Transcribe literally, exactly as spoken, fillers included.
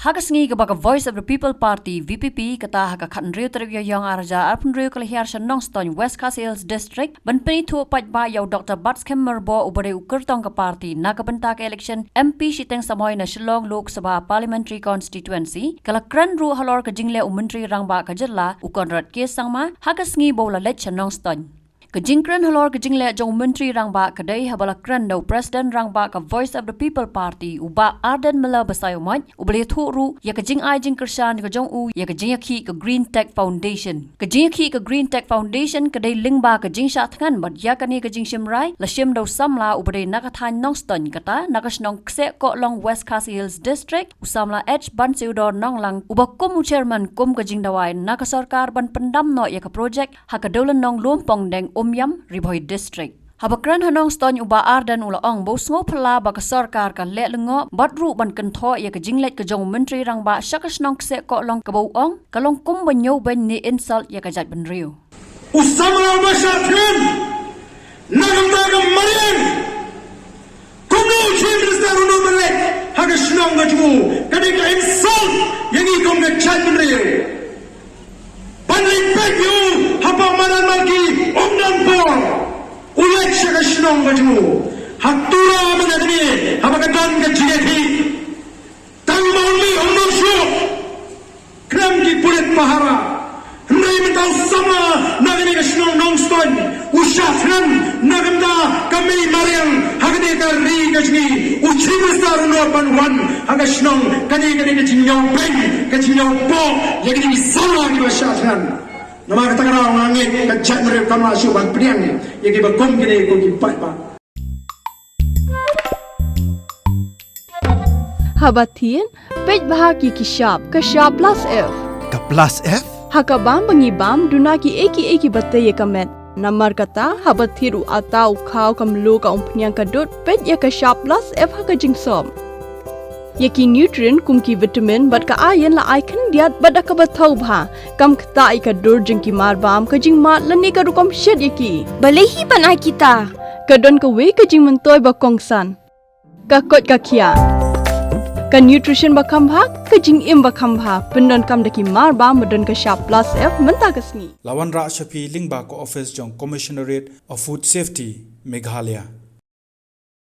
Ha ka sngi kaba ka Voice of the People Party, V P P, kata ha ka khathynriew tarik Ïaïong arhajar arphew hynriew ka la hiar sha Nongstoiñ, West Khasi Hills District, ban pynithuh paidbah ïa u Doctor Batskhem Myrboh uba dei u kyrtong ka party na ka bynta ka election M P shiteng samoi na Shillong Lok Sabha Parliamentary Constituency, ka la kren ruh halor ka jingleh u Myntri Rangbah ka jylla u Conrad K Sangma ha ka sngi ba u la leit sha Nongstoiñ. Ka jingkren halor ka jingleh jong u Myntri Rangbah ka dei haba la kren da u President Rangbah ka Voice of the People Party, u Bah Ardent Miller Basaiawmoit, uba la ïathuh ruh ïa ka jingai jingkyrshan ka jong u ïa ka jingïakhih ka Green Tech Foundation. Ka jingïakhih ka Green Tech Foundation ka dei lyngba ka jingshah thngan bad ïa kane ka jingshim rai la shim da u samla uba dei na ka thaiñ Nongstoiñ, kata na ka shnong Kseh Kohlong, West Khasi Hills District, u samla H Bansiewdor Nonglang, uba kum u chairman kum ka jingdawa na ka sorkar ban pyndam noh ïa ka projek ha ka dewlynnong Lumpongdeng Umiam, Ri Bhoi District. Haba kren ha Nongstoiñ, u Bah Ardent u la ong ba u sngewphylla ba ka sorkar ka leh lyngngoh bad ruh ban kynthoh ïa ka jingleit ka jong u Myntri Rangbah sha ka shnong Kseh Kohlong, kaba u ong ka long kum ba ñiewbeiñ ne insult ïa ka jaitbynriew. U samla uba shah thngan na ka bynta ka mariang, kumno u Chief Minister u nud ban leit ha ka shnong ka jong u? Ka dei ka insult ïa ngi kum ka jaitbynriew. Ban leit peit ïa u hapoh madan malki, ym don por. U leit sha ka shnong ka jong u ha Tura mynta kane, haba ka don ka jingïakhih. Tang ba un mih, um don shuh. Khlem ki pulit pahara. Hynrei mynta u samla na kane ka shnong Nongstoiñ u shah thngan na ka bynta ka mei mariang ha kane ka ri ka jong ngi. U Chief Minister u nud ban wan ha ka shnong. Kane ka dei ka jingïawbeiñ, ka jingïawpoh ïa kine ki samla kiba shah thngan. Namar kata ka daw nga ngeit ka jaitbynriew kam lah shuh ban pdiang ïa kiba kum kine ko ki paidbah. Haba thied, peit bha ki ki shap, ka shap plus F. Ka plus F? Ha ka bam ba ngi bam, duna kiei kiei kiba tei ïa ka met. Namar kata, haba thied u atta, u khaw, ka mluh, ka umphniang, ka dud, peit ïa ka shap plus F ha ka jingsop. Ïa ki nutrient kum ki vitamin bad ka iron la ai khyndiat bad da kaba thaw bha. Kam ktah ïa ka dur jong ki marbam, ka jingmad lane ka rukom shet ïa ki. Balei hi ban ai kita? Ka don kawei ka jingmyntoi ba kongsan. Ka koit ka khiah. Ka nutrition ba kham bha, ka jingim ba kham bha, pyndonkam da ki marbam ba don ka shap plus F mynta ka sngi. La wanrah sha phi lyngba ka office jong Commissionerate of Food Safety, Meghalaya.